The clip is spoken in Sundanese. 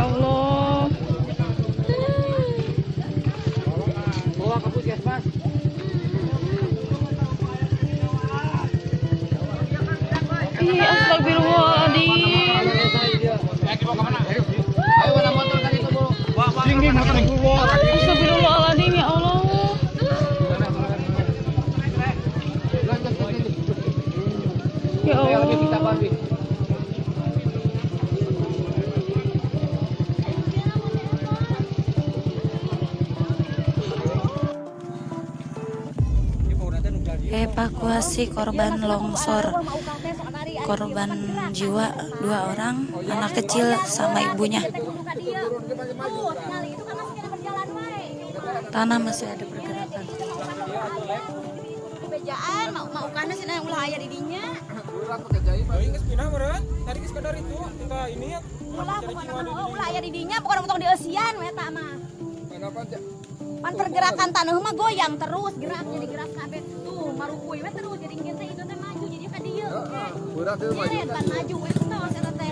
Ya Allah. Bawa ke puskesmas. Ih, astagfirullahaladzim. Ayo mana motor tadi itu, Bu? Astagfirullahaladzim, ya Allah. Ya Allah. Evakuasi korban longsor, korban jiwa dua orang, anak kecil sama ibunya. Tanah masih ada pergerakan. Bejaan mau mau kana sih ulah aya di dinya. Geus pindah meureun. Tadi geus kadar itu kita ini ya. Ulah pokona mah, oh, ulah aya di dinya, pokona mah tong dieusian we eta mah. Pan pergerakan tanah mah goyang terus, geraknya digerak kabeh. Tuh marukuy we terus, jadi engke teh itu teh maju jadi ka dieu. Berat itu maju. Nyeret pan maju we tos eta teh.